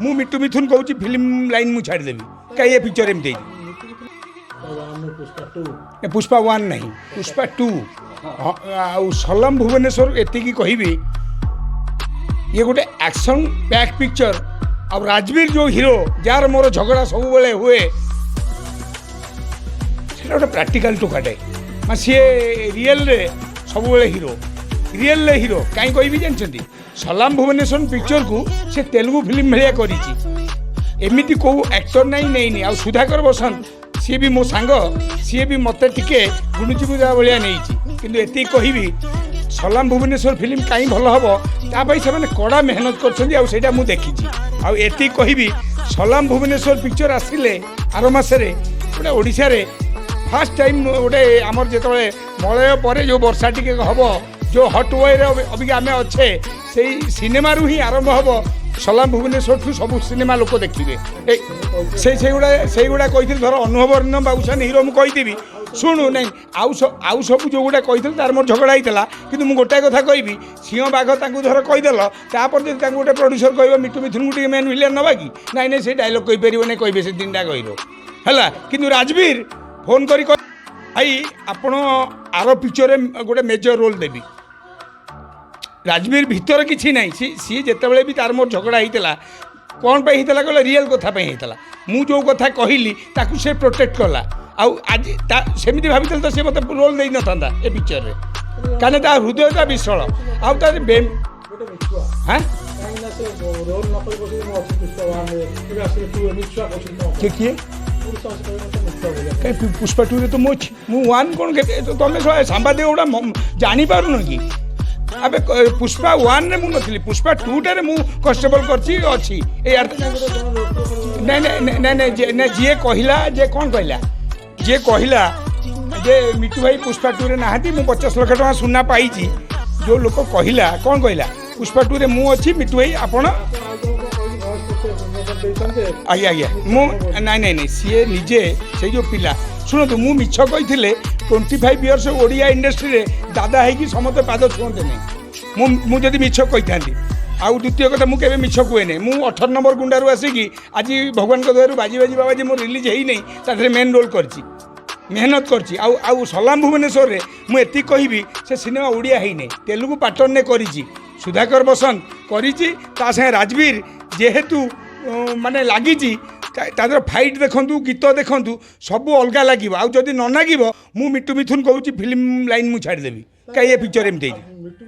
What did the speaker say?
ମୁଁ ମିଟୁ ମିଥୁନ କହୁଛି, film line ମୁଁ ଛାଡ଼ିଦେବି। କାହିଁ ଏ ପିକ୍ଚର ଏମିତି ହେଇଛି? ୱାନ୍, ପୁଷ୍ପା 2। ଏ ପୁଷ୍ପା 1 ନାହିଁ, ପୁଷ୍ପା 2। ଆଉ ସଲାମ ଭୁବନେଶ୍ୱର ଏତିକି କହିବି, ଇଏ ଗୋଟେ ଆକ୍ସନ୍ ପ୍ୟାକ୍ ପିକ୍ଚର। ଆଉ ରାଜବୀର ଯେଉଁ ହିରୋ, ଯାହାର ମୋର ଝଗଡ଼ା ସବୁବେଳେ ହୁଏ, ସେଟା ଗୋଟେ ପ୍ରାକ୍ଟିକାଲ ଟୋକାଟେ। ମାନେ ସିଏ ରିଏଲରେ ସବୁବେଳେ ହିରୋ, ରିଏଲରେ ହିରୋ। କାହିଁ କହିବି ଜାଣିଛନ୍ତି? ସଲାମ ଭୁବନେଶ୍ୱର ପିକ୍ଚରକୁ ସେ ତେଲୁଗୁ ଫିଲ୍ମ ଭଳିଆ କରିଛି। ଏମିତି କେଉଁ ଆକ୍ଟର ନାହିଁ ନେଇନି। ଆଉ ସୁଧାକର ବସନ୍ତ, ସିଏ ବି ମୋ ସାଙ୍ଗ, ସିଏ ବି ମୋତେ ଟିକେ ଗୁଣ୍ଡୁଚି ପୂଜା ଭଳିଆ ନେଇଛି। କିନ୍ତୁ ଏତିକି କହିବି, ସଲାମ ଭୁବନେଶ୍ୱର ଫିଲ୍ମ କାହିଁ ଭଲ ହେବ, ତା ପାଇଁ ସେମାନେ କଡ଼ା ମେହନତ କରିଛନ୍ତି ଆଉ ସେଇଟା ମୁଁ ଦେଖିଛି। ଆଉ ଏତିକି କହିବି, ସଲାମ ଭୁବନେଶ୍ୱର ପିକ୍ଚର ଆସିଲେ ଆର ମାସରେ ଗୋଟେ ଓଡ଼ିଶାରେ ଫାର୍ଷ୍ଟ ଟାଇମ୍ ଗୋଟେ ଆମର ଯେତେବେଳେ ମଳୟ ପରେ ଯେଉଁ ବର୍ଷା ଟିକେ ହେବ, ଯେଉଁ ହଟ୍ ୱେରେ ଅବିକା ଆମେ ଅଛେ, ସେଇ ସିନେମାରୁ ହିଁ ଆରମ୍ଭ ହେବ। ସଲାମ ଭୁବନେଶ୍ୱରଠୁ ସବୁ ସିନେମା ଲୋକ ଦେଖିବେ। ଏ ସେଇ ସେଇଗୁଡ଼ା କହିଥିଲି। ଧର ଅନୁଭବ ଅରିନ୍ଦମ ବାବୁସାନ ହିରୋ, ମୁଁ କହିଥିବି। ଶୁଣୁ, ନାଇଁ, ଆଉ ସବୁ ଯେଉଁଗୁଡ଼ା କହିଥିଲି, ତାର ମୋର ଝଗଡ଼ା ହେଇଥିଲା। କିନ୍ତୁ ମୁଁ ଗୋଟାଏ କଥା କହିବି, ସିଂହ ବାଘ ତାଙ୍କୁ ଧର କହିଦେଲ, ତାପରେ ଯଦି ତାଙ୍କୁ ଗୋଟେ ପ୍ରଡ୍ୟୁସର କହିବ, ମିଟୁ ମିଥୁନକୁ ଟିକେ ମେନ୍ ଭିଲିଆନ୍ ନେବା କି? ନାଇଁ ନାଇଁ, ସେ ଡାଇଲଗ୍ କହିପାରିବ ନାଇଁ, କହିବେ ସେ ତିନିଟା ହିରୋ ହେଲା। କିନ୍ତୁ ରାଜବୀର ଫୋନ୍ କରି ଭାଇ, ଆପଣ ଆର ପିକ୍ଚରରେ ଗୋଟେ ମେଜର ରୋଲ୍ ଦେବି। ରାଜବୀର ଭିତରେ କିଛି ନାହିଁ। ସିଏ ଯେତେବେଳେ ବି ତାର ମୋର ଝଗଡ଼ା ହେଇଥିଲା, କ'ଣ ପାଇଁ ହେଇଥିଲା କହିଲେ, ରିଏଲ୍ କଥା ପାଇଁ ହେଇଥିଲା। ମୁଁ ଯେଉଁ କଥା କହିଲି, ତାକୁ ସେ ପ୍ରୋଟେକ୍ଟ କଲା। ଆଉ ଆଜି ତା ସେମିତି ଭାବିଥିଲେ ତ ସେ ମୋତେ ରୋଲ୍ ଦେଇନଥାନ୍ତା ଏ ପିକ୍ଚରରେ, କାରଣ ତା ହୃଦୟଟା ବିଶାଳ ଆଉ ତାର ଗୋଟେ ମିଛୁଆ। ହାଁ। କାହିଁକି ନା ସେ ରୋଲ୍ ନ କରି ବସିକି ମୁଁ ଅଛି ପୁଷ୍ପା 1ରେ, ଏବେ ଆସିଲେ 2, ମିଛୁଆ କହୁଛନ୍ତି କ'ଣ? କିଏ କିଏ? ପୁରୁଷ ଆସି କହିବେ ମୋତେ ମିଛୁଆ ବୋଲି। କାହିଁ, ପୁଷ୍ପା 2ରେ ତ ମୁଁ ଅଛି। ମୁଁ 1 କ'ଣ କେତେ ତମେ ସାମ୍ବାଦିକ ଗୁଡ଼ା ଜାଣିପାରୁନ କି? ଆବେ, ପୁଷ୍ପା 1ରେ ମୁଁ ନଥିଲି, ପୁଷ୍ପା 2ଟାରେ ମୁଁ କନଷ୍ଟେବଲ କରିଛି, ଅଛି। ଏଇ ନାଇଁ ନାଇଁ ନାଇଁ ନାଇଁ ନାଇଁ, ନାଇଁ, ଯିଏ କହିଲା ଯେ କ'ଣ କହିଲା, ଯିଏ କହିଲା ଯେ ମିଟୁ ଭାଇ ପୁଷ୍ପା 2ରେ ନାହାନ୍ତି, ମୁଁ 50 ଲକ୍ଷ ଟଙ୍କା ସୁନା ପାଇଛି, ଯେଉଁ ଲୋକ କହିଲା, କ'ଣ କହିଲା? ପୁଷ୍ପା 2ରେ ମୁଁ ଅଛି ମିଟୁ ଭାଇ, ଆପଣ ଆପଣ ଆଉ ଜଣକୁ କହିକି ଭଏସ୍ ଦେଇଛନ୍ତି ଯେ ଆଜ୍ଞା, ମୁଁ ନାଇଁ ନାଇଁ ନାଇଁ, ସିଏ ନିଜେ ସେଇ ଯେଉଁ ପିଲା। ଶୁଣନ୍ତୁ, ମୁଁ ମିଛ କହିଥିଲେ 25 ଇୟର୍ସ ଓଡ଼ିଆ ଇଣ୍ଡଷ୍ଟ୍ରିରେ ଦାଦା ହେଇକି ସମସ୍ତେ ପାଦ ଛୁଅନ୍ତେ ନାହିଁ, ମୁଁ ଯଦି ମିଛ କହିଥାନ୍ତି। ଆଉ ଦ୍ୱିତୀୟ କଥା, ମୁଁ କେବେ ମିଛ କୁହେନି। ମୁଁ 18 ନମ୍ବର ଗୁଣ୍ଡାରୁ ଆସିକି ଆଜି ଭଗବାନଙ୍କ ଦୟାରୁ ବାଜି ବାଜି ବାବାଜି ମୋ ରିଲିଜ୍ ହେଇନାହିଁ, ତା ଦେହରେ ମେନ୍ ରୋଲ୍ କରିଛି, ମେହନତ କରିଛି। ଆଉ ସଲାମ ଭୁବନେଶ୍ୱରରେ ମୁଁ ଏତିକି କହିବି, ସେ ସିନେମା ଓଡ଼ିଆ ହେଇନାହିଁ, ତେଲୁଗୁ ପାଟର୍ନରେ କରିଛି, ସୁଧାକର ବସନ୍ତ କରିଛି। ତା ସାଙ୍ଗେ ରାଜବୀର ଯେହେତୁ ମାନେ ଲାଗିଛି, ତା ଦେହରେ ଫାଇଟ୍ ଦେଖନ୍ତୁ, ଗୀତ ଦେଖନ୍ତୁ, ସବୁ ଅଲଗା ଲାଗିବ। ଆଉ ଯଦି ନ ଲାଗିବ, ମୁଁ ମିଟୁ ମିଥୁନ କହୁଛି, ଫିଲ୍ମ ଲାଇନ୍ ମୁଁ ଛାଡ଼ିଦେବି। କାହିଁ ଏ ପିକ୍ଚର ଏମିତି ହେଇଛି? ମିଟୁ